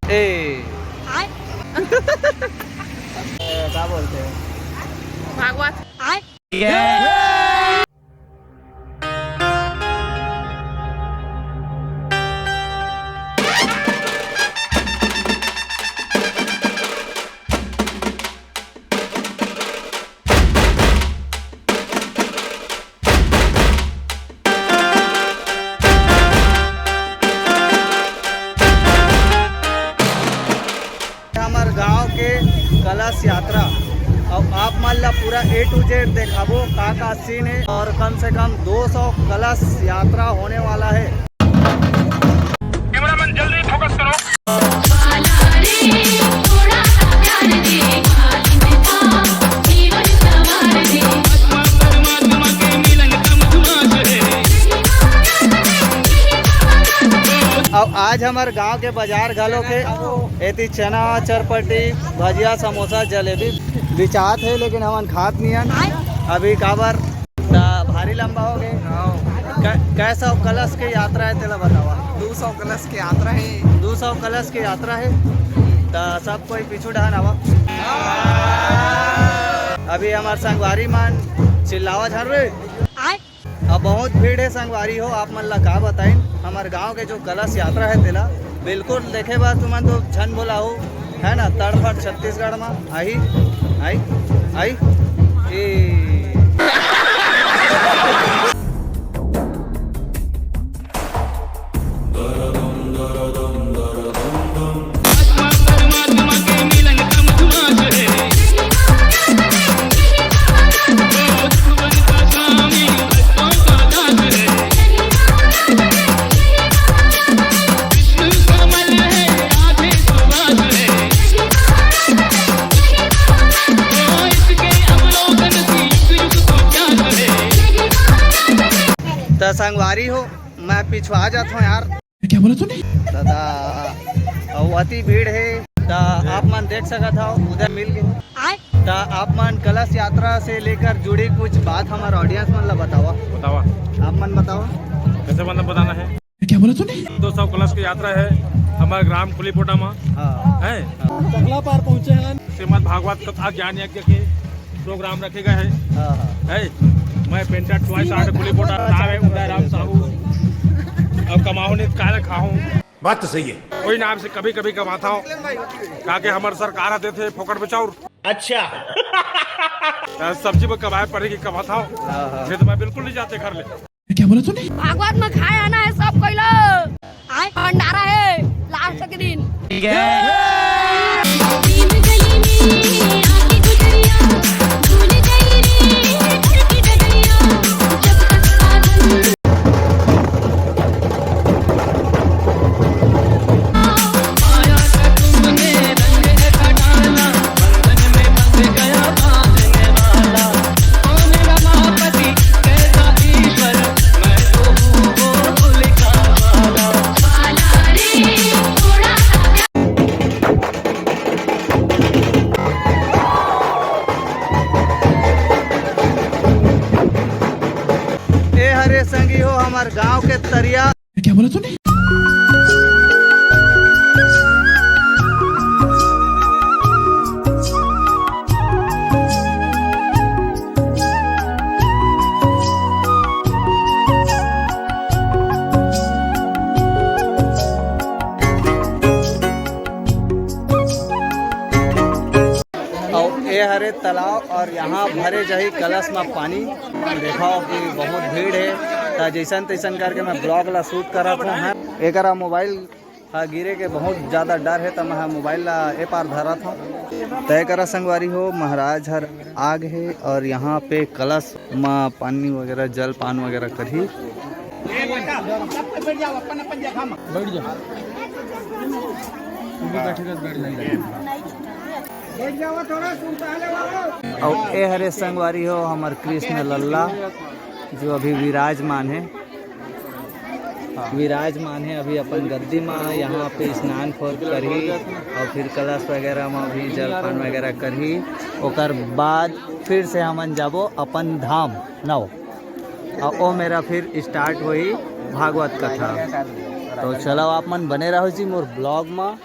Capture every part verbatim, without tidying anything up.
ए। आय। ए, क्या बोलते हैं? भागवत। आय। हमर गांव के कलश यात्रा, अब आप मन ला पूरा A to Z देखाबो, का का सीन है। और कम से कम दो सौ कलश यात्रा होने वाला है। कैमरामैन, जल्दी फोकस करो। अब आज हमर गांव के बाजार घलो के एती चना, चरपटी, भजिया, समोसा, जलेबी बिचात है, लेकिन हमन खात नहीं हन अभी। काबर? त भारी लंबा हो गए। हाँ। कै-, कैसा कलश के यात्रा है, तेला बतावा। दो सौ कलश के यात्रा है। दो सौ कलश के यात्रा है, त सब कोई पीछू डहान आवा। अभी हमार संगवारी मन चिल्लावा झन रे। आय। अब बहुत भीड़ है संगवारी हो, आप मन ला का बताइन, हमार गांव के जो कलश यात्रा है तेला बिल्कुल देखे बर तुमन तो झन बोला हो, है ना, तड़फड़ छत्तीसगढ़ में। आही, आई, आई, ए। त संगवारी हो, मैं पिछुआ जात हूँ यार। क्या बोला तूने? दादा, अउ अति भीड़ है, त आप मन देख सकत हव, उधर मिल गए। आय। त आप मन कलश यात्रा से लेकर जुड़ी कुछ बात हमारे ऑडियंस मन ला बतावा। बतावा। आप मन बतावा। कैसे मतलब बताना है? क्या बोला तूने? दो सौ कलश की यात्रा है हमारे ग्राम कुलीपोटा में। हाँ। है? चकला पार पहुँचे हैं। श्रीमद् भागवत कथा ज्ञान यज्ञ के प्रोग्राम रखे गए हैं। हाँ, हाँ। है? मैं पेंटर चॉइस आर्ट कुलीपोटा, नाम है उदय राम साहू। अब कमाहूँ नहीं, काय खाहूँ। बात तो सही है। कोई नाम से कभी कभी कमाता हूँ, काके हमर सरकार ह देथे फोकट में चाउर। अच्छा। सब्जी में कमाए पड़ेगी, कमाता हूँ। हाँ, हाँ। नहीं तो मैं बिल्कुल नहीं जाते घर ले। क्या बोला तूने? भागवत में खाए आना है सब कोई लो। आय, भंडारा है लास्ट के दिन। ठीक है। ए हरे संगी हो, हमार गांव के तरिया। क्या बोला तूने? अउ ए हरे तालाब और यहाँ भरे जाही कलश म पानी। देखो कि बहुत भीड़ है, त जैसन तैसन करके मैं ब्लॉग ला शूट करत हूँ। एकरा मोबाइल ह गिरे के बहुत ज़्यादा डर है, त मैं मोबाइल ला ए पार धरत हूँ। त एकरा संगवारी हो, महाराज हर आग है और यहाँ पे कलश म पानी वगैरह, जल पान वगैरह करही। बैठ जा। बैठ जा। अउ ए हरे संगवारी हो हमर कृष्ण लल्ला, जो अभी विराजमान हे। विराजमान हे अभी अपन गद्दी म। यहाँ पे स्नान खोद करही अउ फिर कलश वगैरह म भी जलपान वगैरह करही। ओकर बाद फिर से हमन जाबो अपन धाम नव। अउ ओ मेरा फिर स्टार्ट होही भागवत कथा। तो चलो आप मन बने रहो जी मोर ब्लॉग म।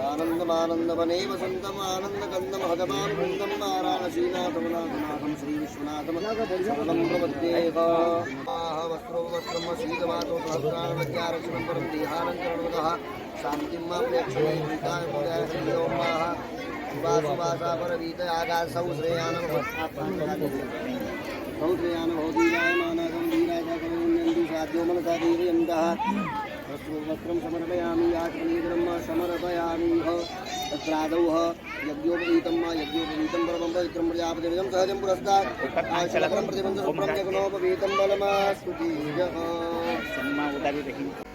आनन्दमानन्दवने वसन्तम् आनन्दकन्दमहगमां कुन्दं वाराणसीनाथमनाथनाथं श्रीविश्वनाथं शरणं प्रपद्येह। आह वस्त्रोपवस्त्रं शीतवासोपसहस्राणमध्यारक्षणं परं देहालङ्करणवतः शान्तिं मां प्रेक्षणे प्रीताय पूजाय हरि ओम्। आह सुवासुवासापरवीतयागासौ श्रेयानमभवत्। सौ श्रेयानमभवत्। दीरायमानासौ धीराः समयो नयन्तु साध्यो मनसा दीरयन्तः। वस्त्रोपवस्त्रं समर्पयामि, आचमनीयधर्मं समर्पयामि। तत्रादौ ह यज्ञोपवीतं मा यज्ञोपवीतं परमं पवित्रं प्रजापतिरजं सहजं पुरस्तात् आयुष्मकरं प्रतिपञ्च सुब्रह्मण्यगुणोपवीतं बलमास्तु तेजः।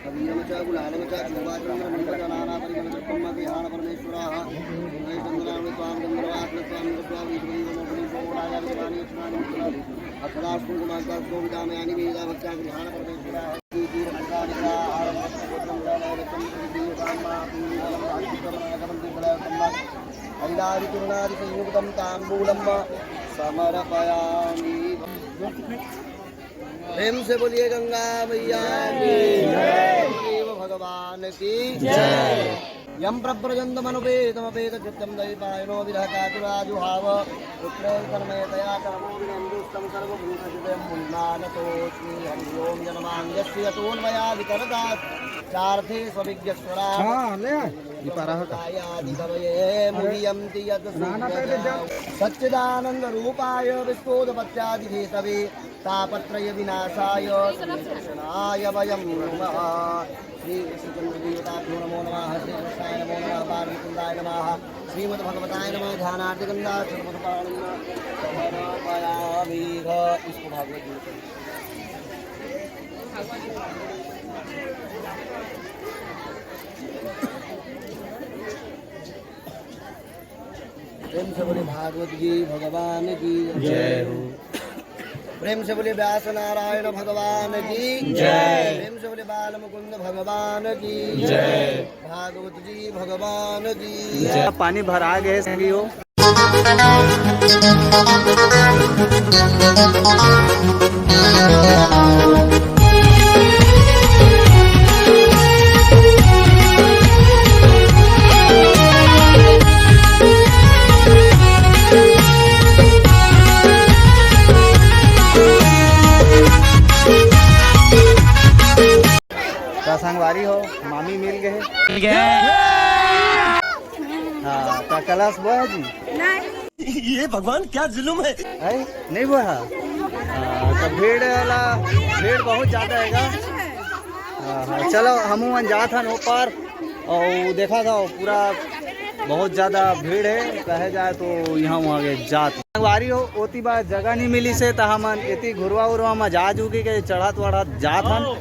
कबीरं च गुलालं च चूर्वाचन्दनमणिं च नानापरिमलद्रव्यं मा गृहाण परमेश्वराः। गन्धैः चन्दनानि त्वां गन्धर्वासनस्वामिनः स्वामीश्वरीवमोहनीं सोमोरायाभिषेकानि यक्षाणां अक्षतास्तु कुमान्तास्तु विदामयानि वेदा भक्त्या गृहाण परमेश्वराः। तैलादिचूर्णादिसंयुक्तं ताम्बूलं समर्पयामि। प्रेम से बोलिए गंगा मैया की जय। शिव भगवान की जय। यं प्रव्रजन्तमनुपेतमपेतकृत्यं द्वैपायनो विरहकातुराजुहाव। पुत्रेण तन्मयतया तनमो विनन्दुस्तं सर्वभूतहृदयं मुनिमानतोऽस्मि। हरि ओं जनमानसस्य यतोऽन्वयादितरतश्चार्थे स्वविज्ञस्वराट्। हाँ, ले। ये पारा हटा। कायादिकवये मुह्यन्ति यत् सूर्यया। सच्चिदानन्दरूपाय विश्वोत्पत्त्यादिहेतवे तापत्रयविनाशाय श्रीकृष्णाय वयं नमः। श्री कृष्णचंद्र देवताभ्यो नमो नमः। श्री कृष्णाय नमो नमः। बालमुकुंदाय नमः। श्रीमद्भगवताय नमः। ध्यानार्थ गंधा सर्वपाणिना समर्पयामि। इसको भागवत गीता। प्रेम से बोले भागवत जी भगवान की जय हो। प्रेम से बोले व्यास नारायण भगवान की जय। प्रेम से बोले बाल मुकुंद भगवान की जय। भागवत जी भगवान की जय। पानी भरा गए संगी हो। का संगवारी हो, मामी मिल गए। मिल गए। हाँ, का कलश बोया जी? नहीं। ये भगवान क्या जुल्म है। है? नहीं बोया? हाँ, तो भीड़ वाला, भीड़ बहुत ज्यादा हैगा। हाँ, हाँ, चलो, हमू मन जात हन ओ पार। अउ देखा था, पूरा बहुत ज्यादा भीड़ है, कहे जाए तो यहाँ वहाँ के जात। संगवारी हो, ओती बार जगह नहीं मिली से, त हमन एती घुरवा उरवा म जा जूगी के चढ़त वढ़त जात हन।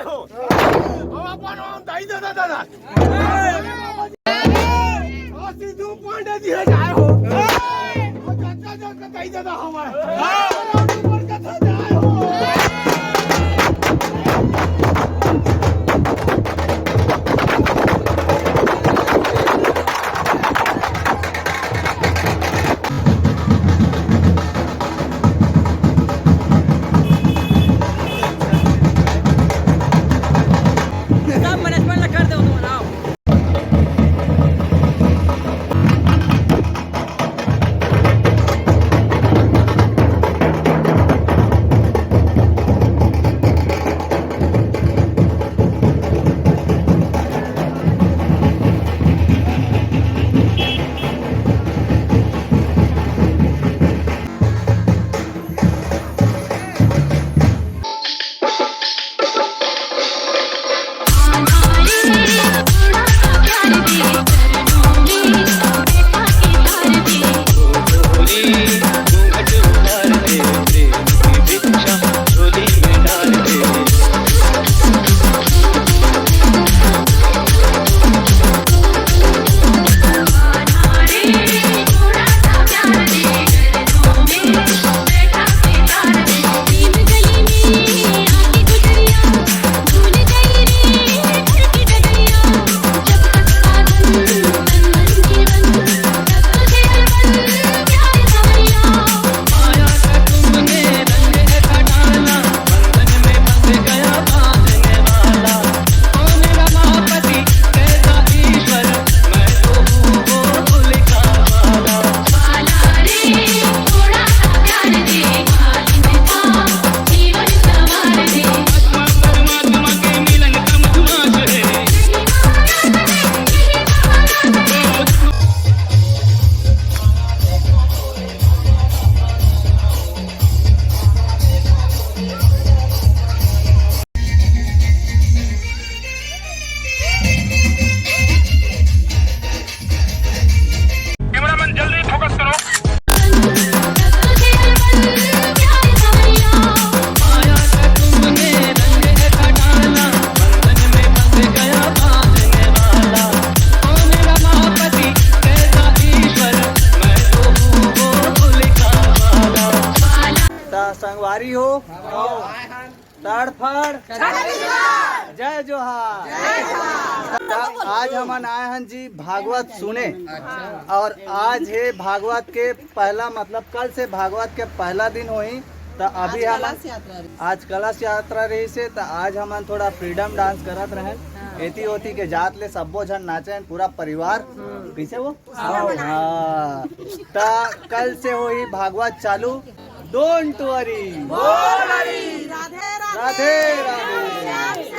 अब अपन हम दाई ददा ददा। आ सिद्धू पांडे जी हे जाए हो। ओ चाचा जी के दाई ददा हवा। ऊपर कथा जाए हो। सब management ला कर दो तुम, आओ। कैमरामैन, जल्दी फोकस करो। त संगवारी हो, तड़फड़, जय जोहार। त आज हमन आए हन जी भागवत सुने, और आज हे भागवत के पहला, मतलब कल से भागवत के पहला दिन होही। त अभी आज हम कलश यात्रा रही। आज कलश यात्रा रहिसे, त आज हमन थोड़ा freedom dance करत रहेन। हाँ। एती ओती के जात ले सब्बो झन नाचेन, पूरा परिवार। हम्म। कैसे वो? हाँ। हाँ। त कल से होही भागवत चालू। Don't worry। राधे राधे। राधे राधे।